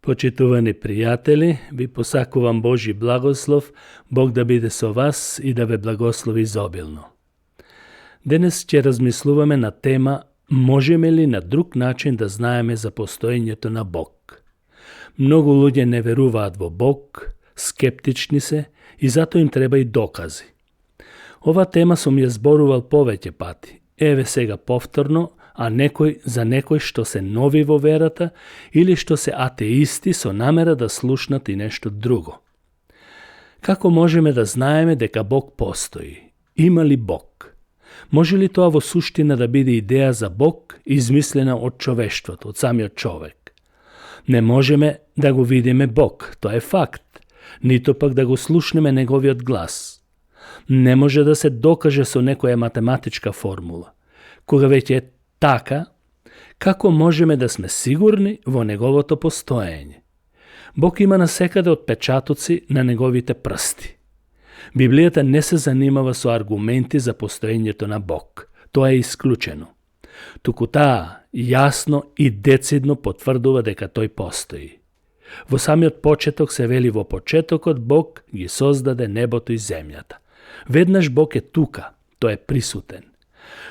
Почитувани пријатели, ви посакувам Божи благослов, Бог да биде со вас и да ве благослови изобилно. Денес ќе размислуваме на тема можеме ли на друг начин да знаеме за постоењето на Бог. Многу луѓе не веруваат во Бог, скептични се и затоа им треба и докази. Ова тема сум ја зборувал повеќе пати. Еве сега повторно, а за некој што се нови во верата или што се атеисти со намера да слушнат и нешто друго. Како можеме да знаеме дека Бог постои? Има ли Бог? Може ли тоа во суштина да биде идеја за Бог измислена од човештвото, од самиот човек? Не можеме да го видиме Бог, тоа е факт, нито пак да го слушнеме неговиот глас. Не може да се докаже со некоја математичка формула. Кога веќе е така, како можеме да сме сигурни во неговото постоење? Бог има насекаде отпечатоци на неговите прсти. Библијата не се занимава со аргументи за постоењето на Бог. Тоа е исклучено. Туку таа јасно и децидно потврдува дека тој постои. Во самиот почеток се вели во почетокот Бог ги создаде небото и земјата. Веднаш Бог е тука, тој е присутен.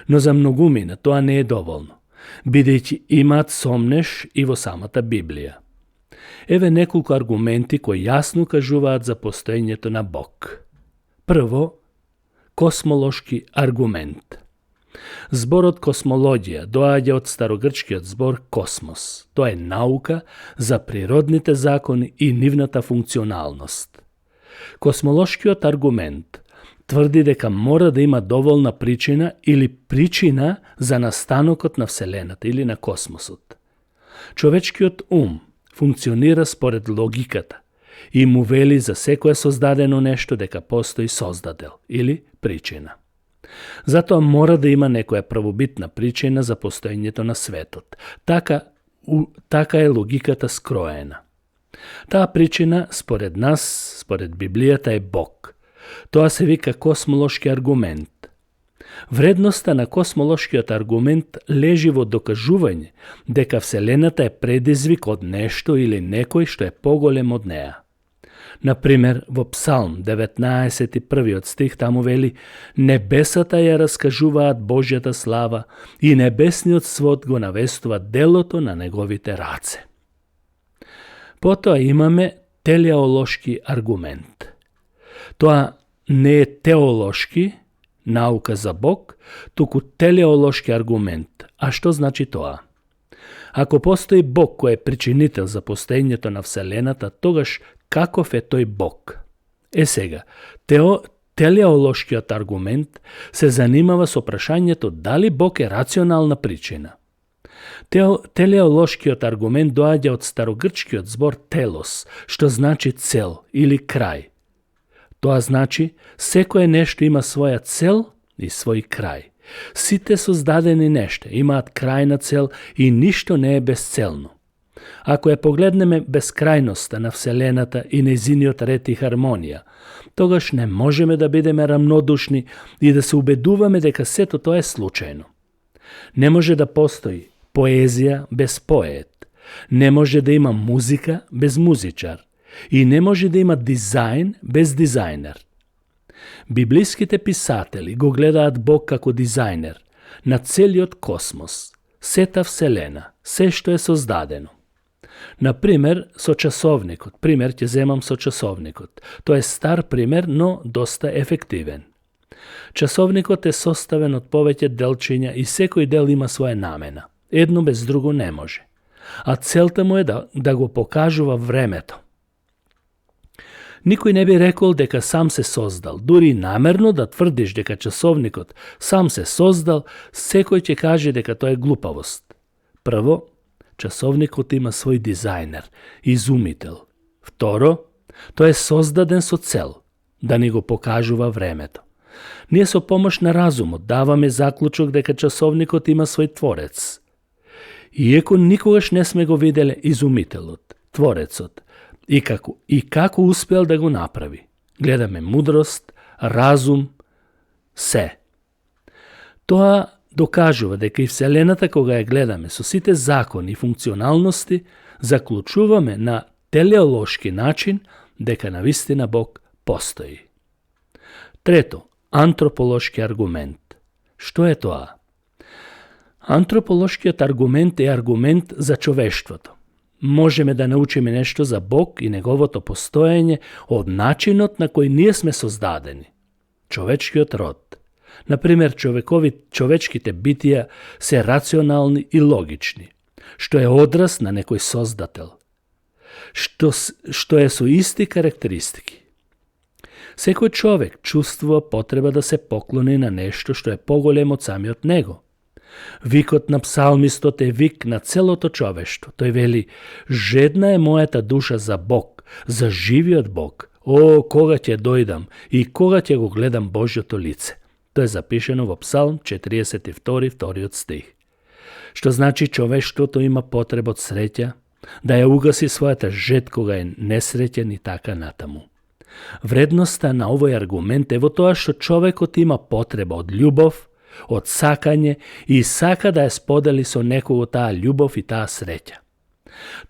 Но за многумина тоа не е доволно, бидејќи имаат сомнеш и во самата Библија. Еве неколку аргументи кои јасно кажуваат за постоењето на Бог. Прво, космолошки аргумент. Зборот космологија доаѓа од старогрчкиот збор космос. Тоа е наука за природните закони и нивната функционалност. Космолошкиот аргумент тврди дека мора да има доволна причина или причина за настанокот на Вселената или на космосот. Човечкиот ум функционира според логиката и му вели за секое создадено нешто дека постои создадел или причина. Затоа мора да има некоја правобитна причина за постоењето на светот. Така е логиката скроена. Таа причина, според нас, според Библијата, е Бог. Тоа се вика космолошки аргумент. Вредноста на космолошкиот аргумент лежи во докажување дека Вселената е предизвик од нешто или некој што е поголем од неа. Например, во Псалм 19:1 стих таму вели: небесата ја раскажуваат Божјата слава и небесниот свод го навестува делото на неговите раце. Потоа имаме телеолошки аргумент. Тоа не е теолошки, наука за Бог, туку телеолошки аргумент. А што значи тоа? Ако постои Бог кој е причинител за постоењето на Вселената, тогаш каков е тој Бог? Сега, телеолошкиот аргумент се занимава со прашањето дали Бог е рационална причина. Телеолошкиот аргумент доаѓа од старогрчкиот збор телос, што значи цел или крај. Тоа значи, секое нешто има своја цел и свој крај. Сите создадени нешта имаат крајна цел и ништо не е безцелно. Ако ја погледнеме безкрајноста на Вселената и нејзиниот ред и хармонија, тогаш не можеме да бидеме рамнодушни и да се убедуваме дека сето тоа е случајно. Не може да постои поезија без поет. Не може да има музика без музичар. И не може да има дизајн без дизајнер. Библиските писатели го гледаат Бог како дизајнер на целиот космос, сета Вселена, се што е создадено. Например, со часовникот. Пример ќе земам со часовникот. Тоа е стар пример, но доста ефективен. Часовникот е составен од повеќе делчиња и секој дел има своја намена. Едно без друго не може. А целта му е да го покажува времето. Никој не би рекол дека сам се создал. Дури намерно да тврдиш дека часовникот сам се создал, секој ќе каже дека тоа е глупавост. Прво, часовникот има свој дизајнер, изумител. Второ, тој е создаден со цел, да ни го покажува времето. Ние со помош на разумот даваме заклучок дека часовникот има свој творец. Иеко никогаш не сме го виделе изумителот, творецот, и како успел да го направи. Гледаме мудрост, разум, се. Тоа докажува дека и Вселената кога ја гледаме со сите закони и функционалности, заклучуваме на телеолошки начин дека навистина Бог постои. Трето, антрополошки аргумент. Што е тоа? Антрополошкиот аргумент е аргумент за човештвото. Можеме да научиме нешто за Бог и неговото постоење од начинот на кој ние сме создадени. Човечкиот род. Например, човечките битија се рационални и логични, што е одраз на некој создател, што е со исти карактеристики. Секој човек чувствува потреба да се поклони на нешто што е поголемо од самиот него. Викот на псалмистот е вик на целото човештво. Тој вели: жедна е мојата душа за Бог, за живиот Бог. О, кога ќе дојдам и кога ќе го гледам Божјото лице. Тоа е запишено во Псалм 42, вториот стих. Што значи човештвото има потреба од среќа, да ја угаси својата жед кога е несреќен и така натаму. Вредноста на овој аргумент е во тоа што човекот има потреба од љубов, од сакање и сака да ја сподели со некого таа љубов и таа среќа.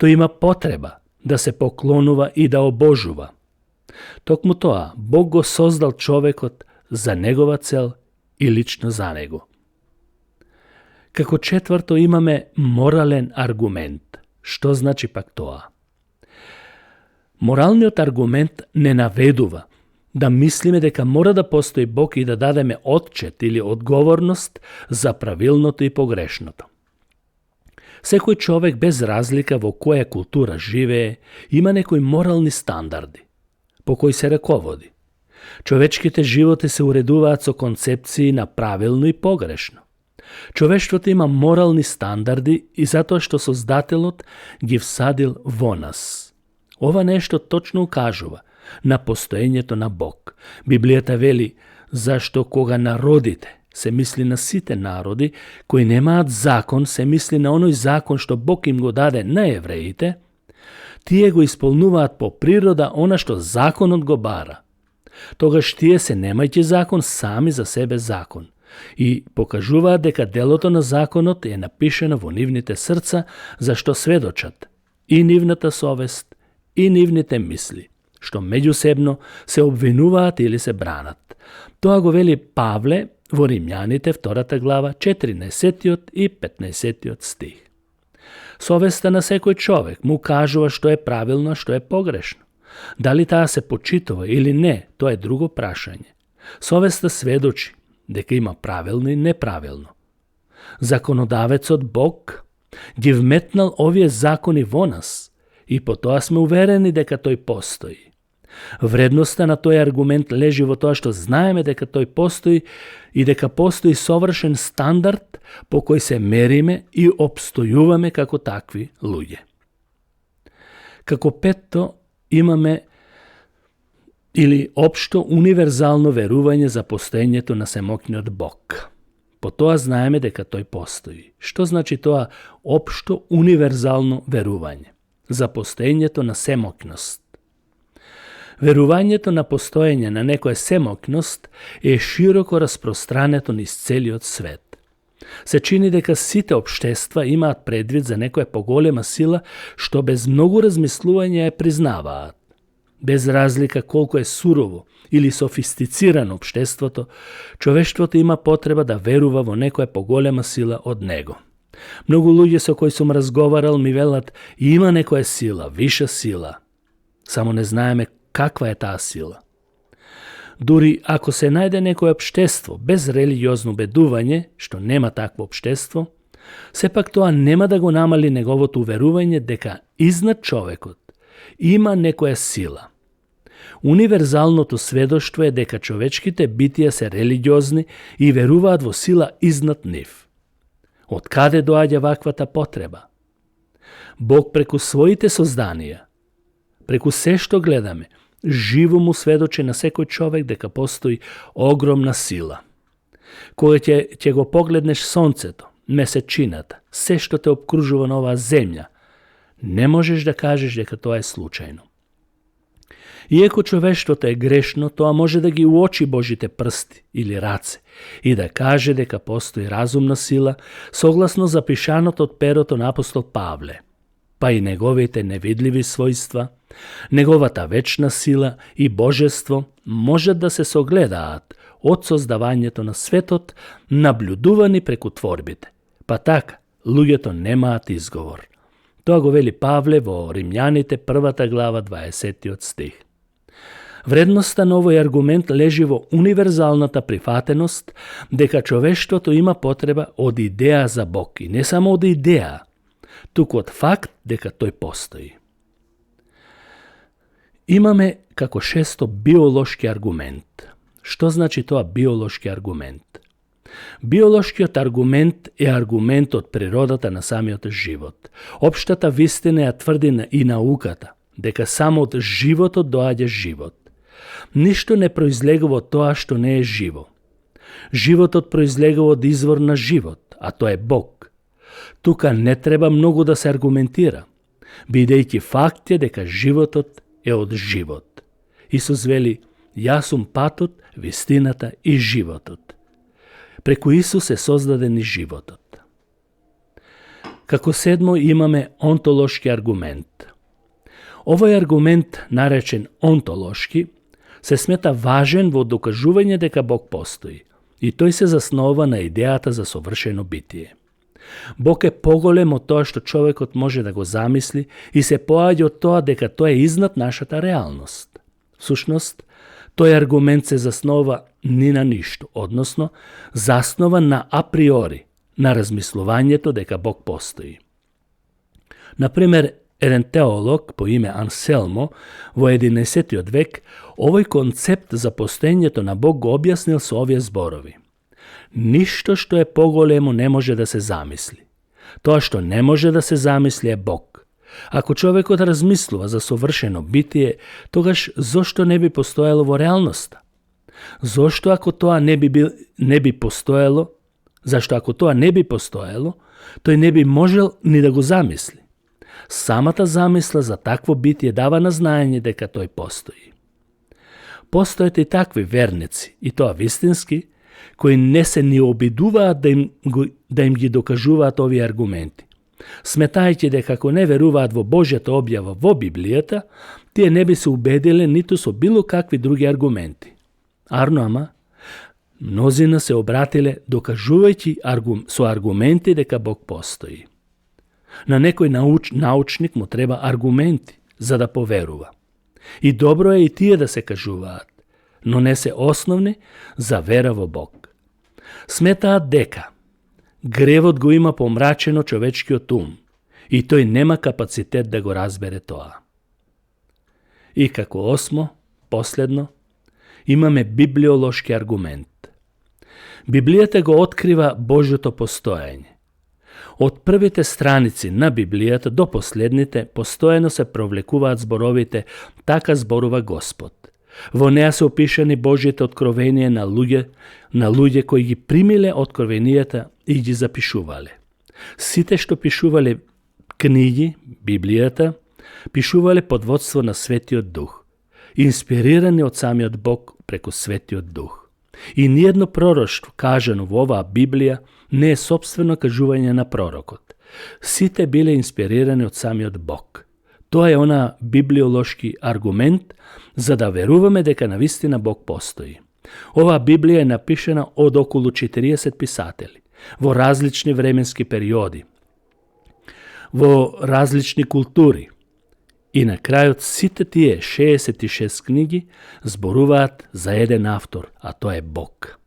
Тој има потреба да се поклонува и да обожува. Токму тоа, Бог го создал човекот за негова цел и лично за него. Како четврто имаме морален аргумент. Што значи пак тоа? Моралниот аргумент не наведува да мислиме дека мора да постои Бог и да дадеме отчет или одговорност за правилното и погрешното. Секој човек без разлика во која култура живее, има некои морални стандарди по кои се раководи. Човечките животи се уредуваат со концепции на правилно и погрешно. Човештвото има морални стандарди и затоа што Создателот ги всадил во нас. Ова нешто точно укажува на постоењето на Бог. Библијата вели: зашто кога народите, се мисли на сите народи кои немаат закон, се мисли на оној закон што Бог им го даде на евреите, тие го исполнуваат по природа она што законот го бара. Тогаш тие се немајќи закон, сами за себе закон, и покажуваат дека делото на законот е напишено во нивните срца, зашто сведочат и нивната совест и нивните мисли, што меѓусебно се обвинуваат или се бранат. Тоа го вели Павле во Римјаните 2 глава 14 и 15 стих. Совеста на секој човек му кажува што е правилно, што е погрешно. Дали таа се почитува или не, тоа е друго прашање. Совеста сведочи дека има правилно и неправилно. Законодавецот Бог ги вметнал овие закони во нас и по тоа сме уверени дека тој постои. Вредноста на тој аргумент лежи во тоа што знаеме дека тој постои и дека постои совршен стандард по кој се мериме и обстојуваме како такви луѓе. Како петто имаме или општо универзално верување за постоењето на семокниот Бог. По тоа знаеме дека тој постои. Што значи тоа општо универзално верување за постоењето на семокност? Верувањето на постоење на некоја семокност е широко распространето низ целиот свет. Се чини дека сите општества имаат предвид за некоја поголема сила што без многу размислување ја признаваат. Без разлика колку е сурово или софистицирано општеството, човештвото има потреба да верува во некоја поголема сила од него. Многу луѓе со кои сум разговарал ми велат: има некоја сила, виша сила. Само не знаеме каква е таа сила. Дури ако се најде некој општество без религиозно убедување, што нема такво општество, сепак тоа нема да го намали неговото уверување дека изнад човекот има некоја сила. Универзалното сведоштво е дека човечките битија се религиозни и веруваат во сила изнад нив. Од каде доаѓа ваквата потреба? Бог преку своите созданија, преку се што гледаме, живо му сведочи на секој човек дека постои огромна сила. Кога ќе го погледнеш сонцето, месечината, се што те обкружува на оваа земја, не можеш да кажеш дека тоа е случајно. Иако човештвото е грешно, тоа може да ги уочи Божите прсти или раце и да каже дека постои разумна сила, согласно запишаното од перото на апостол Павле. па и неговите невидливи својства, неговата вечна сила и божество можат да се согледаат од создавањето на светот, наблюдувани преку творбите. Па така, луѓето немаат изговор. Тоа го вели Павле во Римјаните 1 глава 20 стих. Вредноста на овој аргумент лежи во универзалната прифатеност дека човештвото има потреба од идеја за Бог и не само од идеја, туку од факт дека тој постои. Имаме како шесто биолошки аргумент. Што значи тоа биолошки аргумент? Биолошкиот аргумент е аргумент од природата на самиот живот. Општата вистина ја тврди и науката, дека само од животот доаѓа живот. Ништо не произлегува од тоа што не е живо. Животот произлегува од извор на живот, а тоа е Бог. Тука не треба многу да се аргументира, бидејќи факт е дека животот е од живот. Исус вели, јас сум патот, вистината и животот. Преку Исус е создаден и животот. Како седмо имаме онтолошки аргумент. Овој аргумент, наречен онтолошки, се смета важен во докажување дека Бог постои и тој се заснова на идејата за совршено битие. Бог е поголем од тоа што човекот може да го замисли и се поаѓа од тоа дека тој е изнад нашата реалност. Всушност, тој аргумент се заснова ни на ништо, односно, заснова на априори, на размислувањето дека Бог постои. Например, еден теолог по име Анселмо во 11 век овој концепт за постоењето на Бог го објаснил со овие зборови. Ништо што е поголемо не може да се замисли. Тоа што не може да се замисли е Бог. Ако човекот размислува за совршено битие, тогаш зошто не би постоело во реалноста? Зошто ако тоа не би постоело, тој не би можел ни да го замисли. Самата замисла за такво битие дава на знаење дека тој постои. Постојат и такви верници, и тоа вистински, кои не се ни обидуваат да им ги докажуваат овие аргументи. Сметајќи дека ако не веруваат во Божјата објава во Библијата, тие не би се убедиле ниту со било какви други аргументи. Арно, ама, мнозина се обратиле докажувајќи со аргументи дека Бог постои. На некој научник му треба аргументи за да поверува. И добро е и тие да се кажуваат, но не се основни за вера во Бог. Сметаат дека гревот го има помрачено човечкиот ум и тој нема капацитет да го разбере тоа. И како осмо, последно, имаме библиолошки аргумент. Библијата го открива Божјото постоење. Од првите страници на Библијата до последните постојано се провлекуваат зборовите "Така зборува Господ". Во неа се опишани Божјите откровенија на луѓе кои ги примиле откровенијата и ги запишувале. Сите што пишувале книги, Библијата, пишувале под водство на Светиот Дух, инспирирани од самиот Бог преку Светиот Дух. И ниедно пророштво кажано во оваа Библија не е сопствено кажување на пророкот. Сите биле инспирирани од самиот Бог. Тоа е она библиолошки аргумент за да веруваме дека навистина Бог постои. Оваа Библија е напишана од околу 40 писатели, во различни временски периоди, во различни култури. И на крајот сите тие 66 книги зборуваат за еден автор, а тоа е Бог.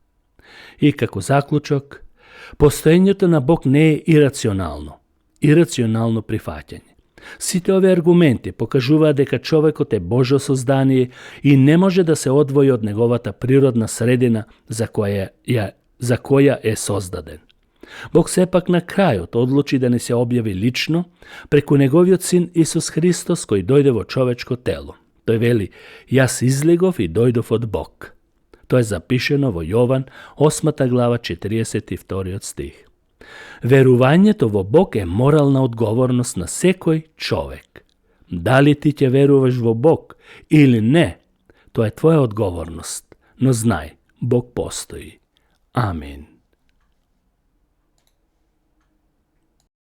И како заклучок, постоењето на Бог не е ирационално прифаќање. Сите овие аргументи покажуваат дека човекот е Божјо создание и не може да се одвои од неговата природна средина за која е создаден. Бог сепак на крајот одлучи да не се објави лично преку неговиот син Исус Христос кој дојде во човечко тело. Тој вели, јас излегов и дојдов од Бог. Тоа е запишено во Јован 8 глава 42 стих. Верувањето во Бог е морална одговорност на секој човек. Дали ти ќе веруваш во Бог или не, тоа е твоја одговорност, но знај, Бог постои. Амин.